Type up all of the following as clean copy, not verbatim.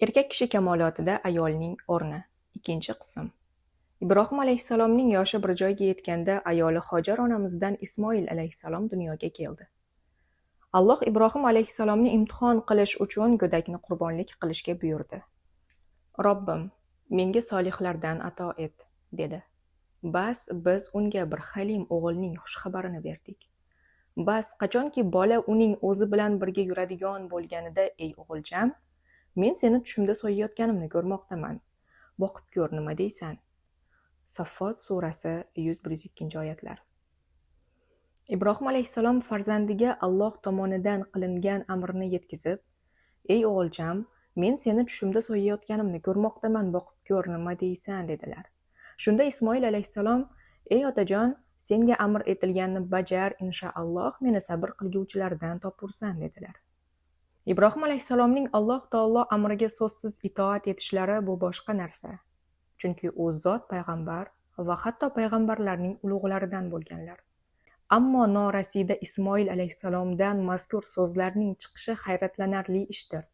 Erkak kishi kamolotida ayolning o'rni. Ikkinchi qism. Ibrohim alayhissalomning yoshi bir joyga yetganda ayoli Hojar onamizdan Ismoil alayhissalom dunyoga keldi. Alloh Ibrohim alayhissalomni imtihon qilish uchun go'dakni qurbonlik qilishga buyurdi. Robbim, menga solihlardan ato et, dedi. Bas biz unga bir halim o'g'ilning xushxabarini berdik. Bas qachonki bola uning o'zi bilan birga yuradigan bo'lganida, ey o'g'ilcham, men seni tushimda so'yayotganimni ko'rmoqdaman. Boqib ko'r, nima deysan? Saffot surasi 100-102 oyatlar. Ibrohim alayhissalom farzandiga Alloh tomonidan qilingan amrni yetkazib, ey o'g'ilcham, men seni tushimda so'yayotganimni ko'rmoqdaman, boqib ko'r, nima deysan, dedilar. Shunda Ismoil alayhissalom, ey otajon, senga amr etilganni bajar, inshaalloh meni sabr qilguvchilardan topursan, dedilar. Ibrohim alayhissalomning Alloh taolo amriga so'zsiz itoat etishlari bu boshqa narsa. Chunki u zot payg'ambar va hatto payg'ambarlarning ulug'laridan bo'lganlar. Ammo norasida Ismoil alayhissalomdan mazkur so'zlarning chiqishi hayratlanarli ishdir.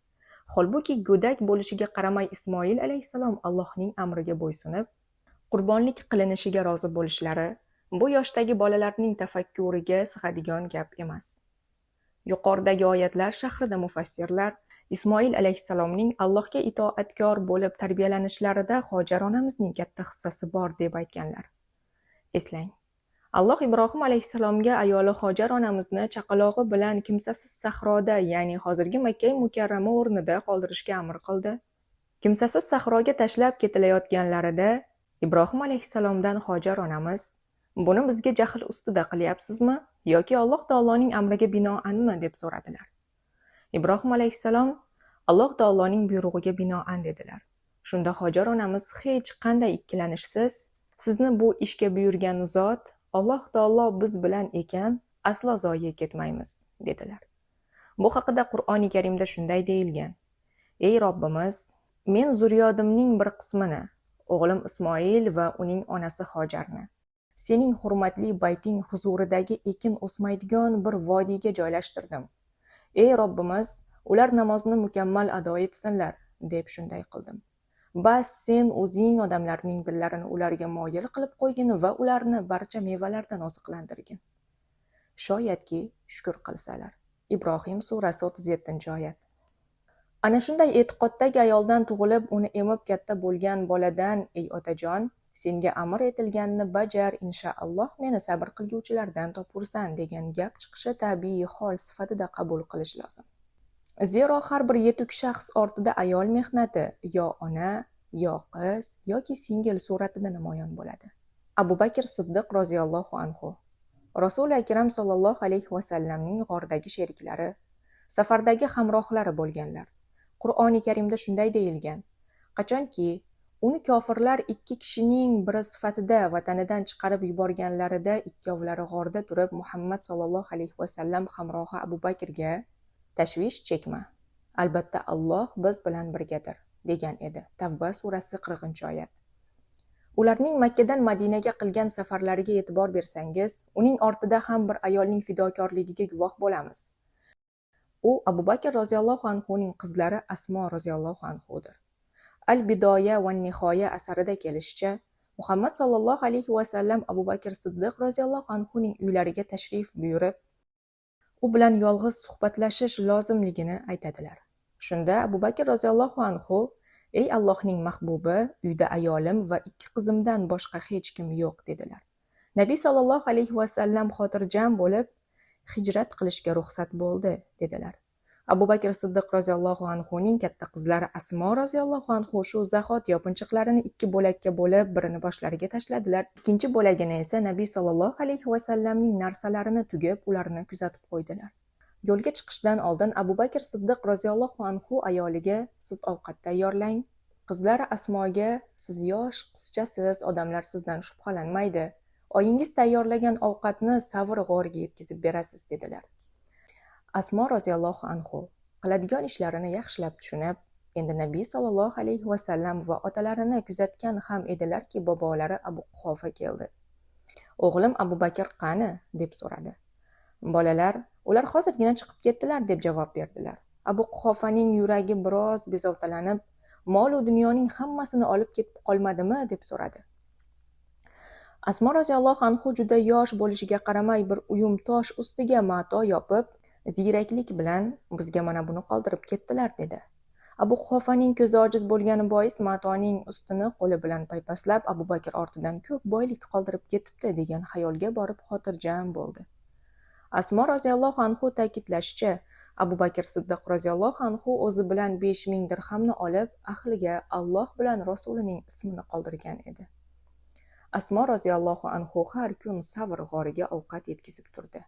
Holbuki go'dak bo'lishiga qaramay Ismoil alayhissalom Allohning amriga bo'ysunib, qurbonlik qilinishiga rozi bo'lishlari bu yoshdagi bolalarning tafakkuriga sig'adigan gap emas. Yuqoridagi oyatlar sharhida mufassirlar Ismoil alayhissalomning Allohga itoatkor bo'lib tarbiyalanishlari Hojar onamizning katta hissasi bor deb aytganlar. Eslang, Alloh Ibrohim alayhissalomga ayoli Hojar onamizni chaqalog'i bilan kimsasiz sahroda, ya'ni hozirgi Makka Mukarrama o'rnida qoldirishga amr qildi. Kimsasiz sahroga tashlab ketilayotganlarida Ibrohim alayhissalomdan Hojar onamiz, buni bizga jahl ustida qilyapsizmi yoki Alloh taoloning amriga binoanmi, deb so'radilar. Ibrohim alayhissalom Alloh taoloning buyrug'iga binoan, dedilar. Shunda Hojar onamiz hech qanday ikkilanishsiz, sizni bu ishga buyurgan zot Alloh taolo biz bilan ekan, aslo zoye ketmaymiz, dedilar. Bu haqida Qur'oni Karimda shunday deyilgan: Ey Robbimiz, men zurriyodimning bir qismini, o'g'lim Ismoil va uning onasi Hojarni sening hurmatli bayting huzuridagi ekin o'smaydigan bir vodiyga joylashtirdim. Ey Robbimiz, ular namozni mukammal ado etsinlar, deb shunday qildim. Bas sen o'zing odamlarning dillarini ularga moyil qilib qo'ygin va ularni barcha mevalardan oziqlantirgin. Shoyatki shukr qilsalar. Ibrohim surasi 37-oyat. Ana shunday e'tiqoddagi ayoldan tug'ilib, uni emib katta bo'lgan boladan, ey otajon, senga amr etilganni bajar, inshaalloh meni sabr qilguvchilardan topursan, degan gap chiqishi tabiiy hol sifatida qabul qilish lozim. Zero har bir yetuk shaxs ortida ayol mehnati yo ona, yo qiz yoki singil suratida namoyon bo'ladi. Abu Bakr Siddiq roziyallohu anhu Rasuli Akram sollallohu alayhi vasallamning g'ordagi sheriklari, safardagi hamrohlari bo'lganlar. Qur'oni Karimda shunday deyilgan: qachonki uni kofirlar ikki kishining biri sifatida vatanidan chiqarib yuborganlarida ikkovlari g'orda turib Muhammad sollallohu alayhi vasallam hamrohi Abu Bakrga, tashvish chekma, albatta Alloh biz bilan birgadir, degan edi. Tavba surasi 40-oyat. Ularning Makkadan Madinaga qilgan safarlariga e'tibor bersangiz, uning ortida ham bir ayolning fidokorligiga guvoh bo'lamiz. U Abu Bakr roziyallohu anhuning qizlari Asmo roziyallohu anhudir. Al Bidoya va Nihoya asarida kelishicha, Muhammad sollallohu alayhi vasallam Abu Bakr Siddiq roziyallohu anhuning uylariga tashrif buyurib, u bilan yolg'iz suhbatlashish lozimligini aytadilar. Shunda Abu Bakr roziyallohu anhu, ey Allohning mahbubi, uyda ayolim va ikki qizimdan boshqa hech kim yo'q, dedilar. Nabiy sollallohu alayhi vasallam xotirjam bo'lib, hijrat qilishga ruxsat bo'ldi, dedilar. Abu Bakr Siddiq roziyallohu anhuning katta qizlari Asmo roziyallohu anhu shu zahot yopinchiqlarini ikki bo'lakka bo'lib, birini boshlariga tashladilar, ikkinchi bo'lagini esa Nabiy sollallohu alayhi vasallamning narsalarini tugib, ularni kuzatib qo'ydilar. Yo'lga chiqishdan oldin Abu Bakr Siddiq roziyallohu anhu ayoliga, siz ovqat tayyorlang, qizlari Asmoga, siz yosh qizchasiz, odamlar sizdan shubhalanmaydi, oyingiz tayyorlagan ovqatni Savr g'origa yetkazib berasiz, dedilar. Asmo roziyallohu anhu qiladigan ishlarini yaxshilab tushunib, endi Nabiy sollallohu alayhi vasallam va otalarini kuzatgan ham edilarki, bobolari Abu Quhofa keldi. O'g'lim Abu Bakr qani, deb so'radi. Bolalar, ular hozirgina chiqib ketdilar, deb javob berdilar. Abu Quhofaning yuragi biroz bezovtalanib, mol-u dunyoning hammasini olib ketib qolmadimi, deb so'radi. Asmo roziyallohu anhu juda yosh bo'lishiga qaramay bir uyum tosh ustiga mato yopib, ziyraklik bilan bizga mana buni qoldirib ketdilar, dedi. Abu Quhofaning ko'zi ojiz bo'lgani bois matoning ustini qo'li bilan paypaslab, Abu Bakr ortidan ko'p boylik qoldirib ketibdi degan xayolga borib xotirjam bo'ldi. Asmo roziyallohu anhu ta'kidlashicha, Abu Bakr Siddiq roziyallohu anhu o'zi bilan 5000 dirhamni olib, ahliga Alloh bilan Rasulining ismini qoldirgan edi. Asmo roziyallohu anhu har kun Savr g'origa ovqat yetkazib turdi.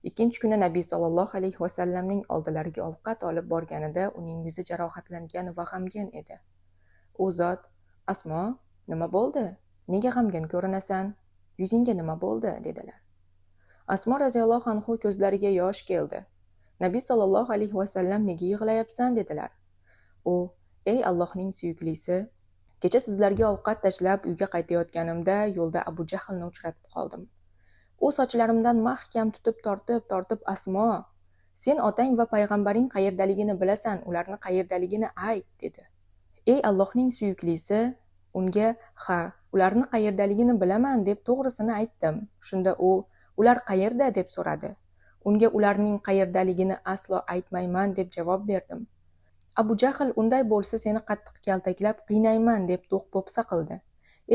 Ikkinchi kuni Nabiy sollallohu alayhi vasallamning oldilariga ovqat olib borganida uning yuzi jarohatlangan va g'amgin edi. U zot: "Asmo, nima bo'ldi? Nega g'amgin ko'rinasan? Yuzingga nima bo'ldi?" dedilar. Asmo roziyallohu anhu ko'zlariga yosh keldi. Nabiy sollallohu alayhi vasallam: "Nega yig'layapsan?" dedilar. U: "Ey Allohning suyuklisi, kecha sizlarga ovqat tashlab uyga qaytayotganimda yo'lda Abu Jahlni uchratib qoldim. U sochlarimdan mahkam tutib tortib, Asmo, sen otang va payg'ambaring qayerdaligini bilasan, ularni qayerdaligini ayt, dedi. Ey Allohning suyuklisi, unga ha, ularni qayerdaligini bilaman deb to'g'risini aytdim. Shunda u, ular qayerda, deb so'radi. Unga ularning qayerdaligini aslo aytmayman deb javob berdim. Abu Jahl unday bo'lsa seni qattiq kaltaklab qiynayman deb do'q-po'pisa qildi.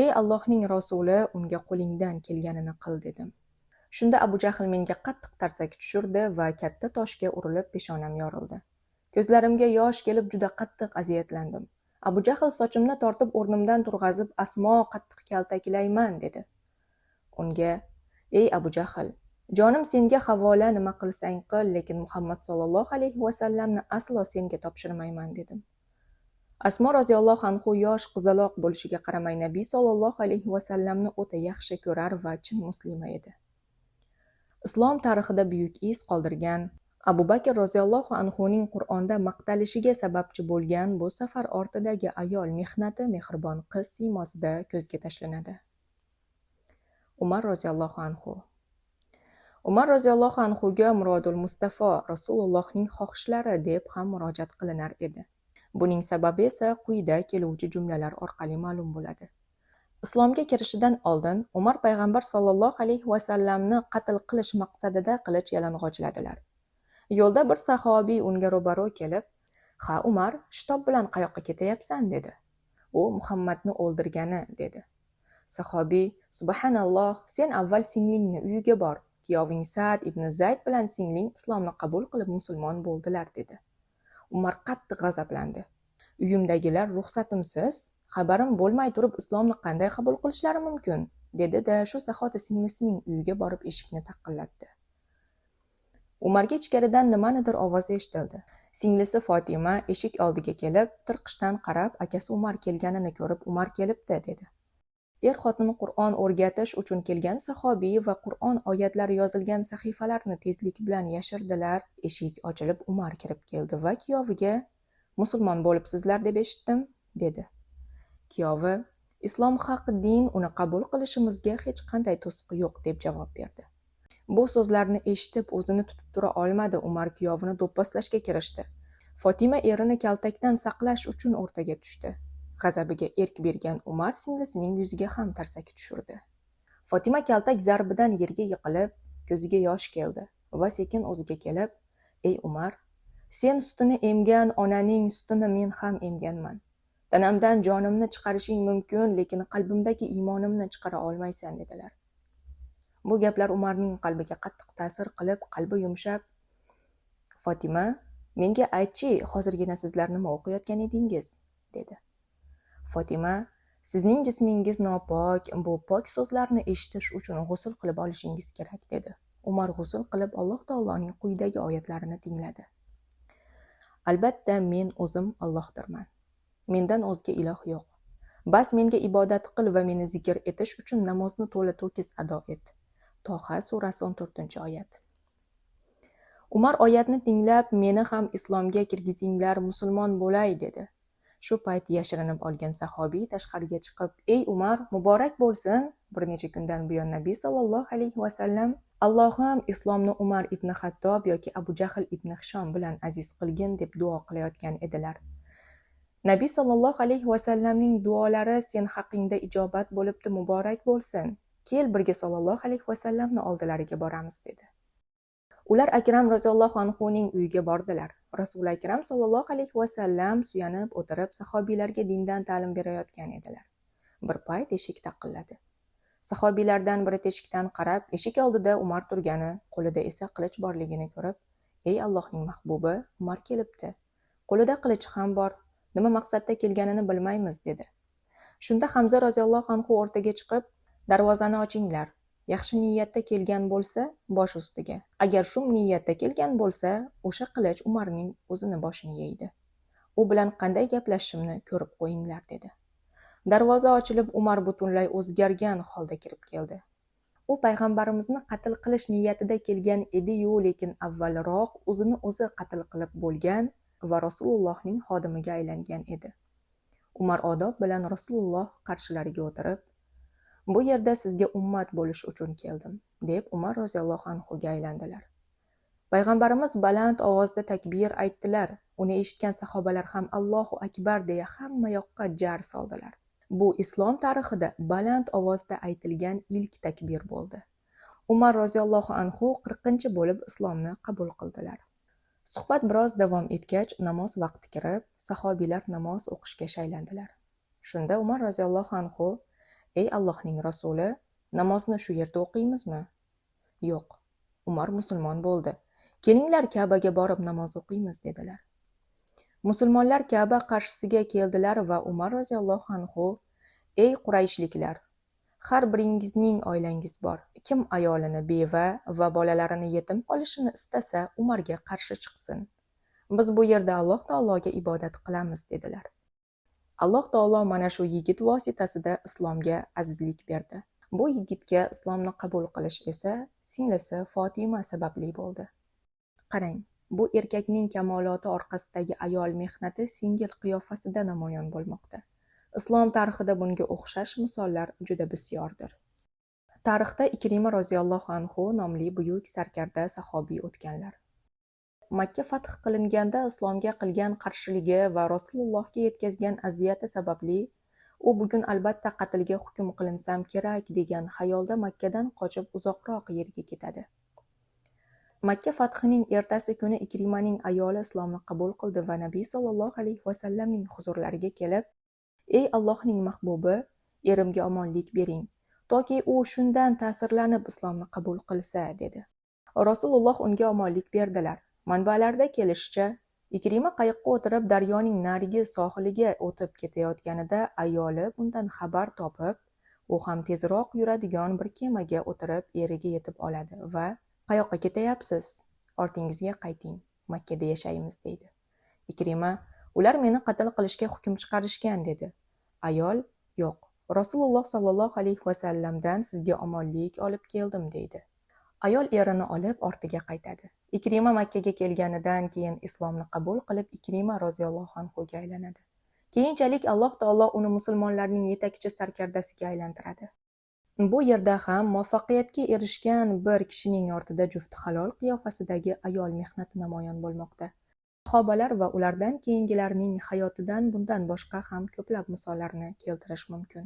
Ey Allohning rasuli, unga qo'lingdan kelganini qil dedim. Shunda Abu Jahl menga qattiq tarsaki tushirdi va katta toshga urilib peshonam yorildi. Ko'zlarimga yosh kelib juda qattiq aziyatlandim. Abu Jahl sochimni tortib o'rnimdan turg'azib, Asmo, qattiq kaltaklayman dedi. Unga: "Ey Abu Jahl, jonim senga havola, nima qilsang qil, lekin Muhammad sollallohu alayhi vasallamni aslo senga topshirmayman" dedim. Asmo roziyallohu anhu yosh qizaloq bo'lishiga qaramay Nabiy sollallohu alayhi vasallamni o'ta yaxshi ko'rar va chin muslima edi. Islom tarixida buyuk iz qoldirgan Abu Bakr roziyallohu anhuning Qur'onda maqtalishiga sababchi bo'lgan bu safar ortidagi ayol mehnati mehribon qiz siymosida ko'zga tashlanadi. Umar roziyallohu anhu. Umar roziyallohu anhuga Murodul Mustafo, Rasulullohning xohishlari deb ham murojaat qilinar edi. Buning sababi esa quyida keluvchi jumlalar orqali ma'lum bo'ladi. Islomga kirishidan oldin Umar payg'ambar sollallohu alayhi vasallamni qatl qilish maqsadida qilich yalang'ochladilar. Yo'lda bir sahobiy unga ro'baro kelib, "Ha Umar, shitob bilan qayoqqa ketayapsan?" dedi. U Muhammadni o'ldirgani dedi. Sahobiy: "Subhanalloh, sen avval singlingni uyiga bor. Kuyoving Sa'd ibn Zayd bilan singling islomni qabul qilib musulmon bo'ldilar" dedi. Umar qattiq g'azablandi. "Uyimdagilar ruxsatimsiz, xabarim bo'lmay turib islomni qanday qabul qilishlari mumkin?" dedi-da shu zahoti singlisining uyiga borib eshikni taqillatdi. Umarga ichkaridan nimanidir ovozi eshitildi. Singlisi Fotima eshik oldiga kelib, tirqishdan qarab, akasi Umar kelganini ko'rib, "Umar kelibdi" dedi. Er-xotin Qur'on o'rgatish uchun kelgan sahobiy va Qur'on oyatlari yozilgan sahifalarni tezlik bilan yashirdilar. Eshik ochilib, Umar kirib keldi va kuyoviga: "Musulmon bo'libsizlar deb eshitdim" dedi. Kuyovi: "Islom haq din, uni qabul qilishimizga hech qanday to'siq yo'q" deb javob berdi. Bu so'zlarni eshitib o'zini tutib tura olmadi. Umar kuyovini do'pposlashga kirishdi. Fotima erini kaltakdan saqlash uchun o'rtaga tushdi. G'azabiga erk bergan Umar singlisining yuziga ham tarsaki tushirdi. Fotima kaltak zarbidan yerga yiqilib, ko'ziga yosh keldi va sekin o'ziga kelib, "Ey Umar, sen sutini emgan onaning sutini men ham emganman. Tanamdan jonimni chiqarishing mumkin, lekin qalbimdagi iymonimni chiqara olmaysan" dedilar. Bu gaplar Umarning qalbiga qattiq ta'sir qilib, qalbi yumshab, "Fotima, menga aytchi, hozirgina sizlar nima o'qiyotgan edingiz?" dedi. Fotima: "Sizning jismingiz nopok, bu pok so'zlarni eshitish uchun g'usul qilib olishingiz kerak" dedi. Umar g'usul qilib, Alloh taoloning quyidagi oyatlarini tingladi. Albatta, men o'zim Allohdirman. Mendan o'zga iloh yo'q. Bas menga ibodat qil va meni zikr etish uchun namozni to'la-to'kis ado et. Toha surasi 14-oyat. Umar oyatni tinglab, "Meni ham islomga kirgizinglar, musulmon bo'lay" dedi. Shu payt yashirinib olgan sahobiy tashqariga chiqib, "Ey Umar, muborak bo'lsin! Bir necha kundan buyon Nabiy sollallohu alayhi vasallam Allohim islomni Umar ibn Xattob yoki Abu Jahl ibn Hishom bilan aziz qilgin deb duo qilayotgan edilar. Nabiy sollallohu alayhi vasallamning duolari sen haqingda ijobat bo'libdi, muborak bo'lsin. Kel, birga sollallohu alayhi vasallamni oldilariga boramiz" dedi. Ular Akram roziyallohu anhuning uyiga bordilar. Rasuli Akram sollallohu alayhi vasallam suyanib o'tirib, sahobiylarga dindan ta'lim berayotgan edilar. Bir payt eshik taqilladi. Sahobiylardan biri teshikdan qarab, eshik oldida Umar turgani, qo'lida esa qilich borligini ko'rib, "Ey Allohning mahbubi, Umar kelibdi. Qo'lida qilichi ham bor. Nima maqsadda kelganini bilmaymiz" dedi. Shunda Hamza roziyallohu anhu o'rtaga chiqib, "Darvozani ochinglar. Yaxshi niyatda kelgan bo'lsa, bosh ustiga. Agar shum niyatda kelgan bo'lsa, o'sha qilich Umarning o'zini boshini yeydi. U bilan qanday gaplashishimni ko'rib qo'yinglar" dedi. Darvoza ochilib, Umar butunlay o'zgargan holda kirib keldi. U payg'ambarimizni qatl qilish niyatida kelgan edi-yu, lekin avvalroq o'zini o'zi qatl qilib bo'lgan va Rasulullohning xodimiga aylangan edi. Umar odob bilan Rasululloh qarshilariga o'tirib, "Bu yerda sizga ummat bo'lish uchun keldim", deb Umar roziyallohu anhuga aylandilar. Payg'ambarimiz baland ovozda takbir aytdilar. Uni eshitgan sahobalar ham "Allohu akbar" deya hamma yoqqa jar soldilar. Bu islom tarixida baland ovozda aytilgan ilk takbir bo'ldi. Umar roziyallohu anhu 40 bo'lib islomni qabul qildilar. Suhbat biroz davom etgach, namoz vaqti kirib, sahobiylar namoz o'qishga shaylandilar. Shunda Umar roziyallohu anhu: "Ey Allohning rasuli, namozni shu yerda o'qiymizmi?" "Yo'q, Umar musulmon bo'ldi. Kelinglar, Ka'baga borib namoz o'qiymiz" dedilar. Musulmonlar Ka'ba qarshisiga keldilar va Umar roziyallohu anhu: "Ey qurayshliklar, har biringizning oilangiz bor. Kim ayolini beva va bolalarini yetim qolishini istasa, Umarga qarshi chiqsin. Biz bu yerda Alloh taologa ibodat qilamiz" dedilar. Alloh taolo mana shu yigit vositasida islomga azizlik berdi. Bu yigitga islomni qabul qilish esa singlisi Fotima sababli bo'ldi. Qarang, bu erkakning kamoloti orqasidagi ayol mehnati singil qiyofasida namoyon bo'lmoqda. Islom tarixida bunga o'xshash misollar juda bisyordir. Tarixda Ikrima roziyallohu anhu nomli buyuk sarkarda sahobiy o'tganlar. Makka fath qilinganda islomga qilgan qarshiligi va Rasulullohga yetkazgan aziyati sababli u bugun albatta qatlga hukm qilinsam kerak degan xayolda Makkadan qochib uzoqroq yerga ketadi. Makka fathining ertasi kuni Ikrimaning ayoli islomni qabul qildi va Nabiy sollallohu alayhi vasallamning huzurlariga kelib, "Ey Allohning mahbubi, erimga omonlik bering, toki u shundan ta'sirlanib islomni qabul qilsa" dedi. Rasululloh unga omonlik berdilar. Manbalarda kelishicha, Ikrima qayiqqa o'tirib daryoning narigi sohiliga o'tib ketayotganida ayoli bundan xabar topib, u ham tezroq yuradigan bir kemaga o'tirib eriga yetib oladi va "Qayoqqa ketayapsiz? Ortingizga qayting, Makkada yashaymiz" deydi. Ikrima: "Ular meni qatl qilishga hukm chiqarishgan" dedi. Ayol: "Yo'q, Rasululloh sollallohu alayhi vasallamdan sizga omonlik olib keldim" deydi. Ayol erini olib ortiga qaytadi. Ikrima Makkaga kelganidan keyin islomni qabul qilib, Ikrima roziyallohu anhuga aylanadi. Keyinchalik Alloh taolo uni musulmonlarning yetakchi sarkardasiga aylantiradi. Bu yerda ham muvaffaqiyatga erishgan bir kishining ortida jufti halol qiyofasidagi ayol mehnati namoyon bo'lmoqda. Sahobalar va ulardan keyingilarning hayotidan bundan boshqa ham ko'plab misollarni keltirish mumkin.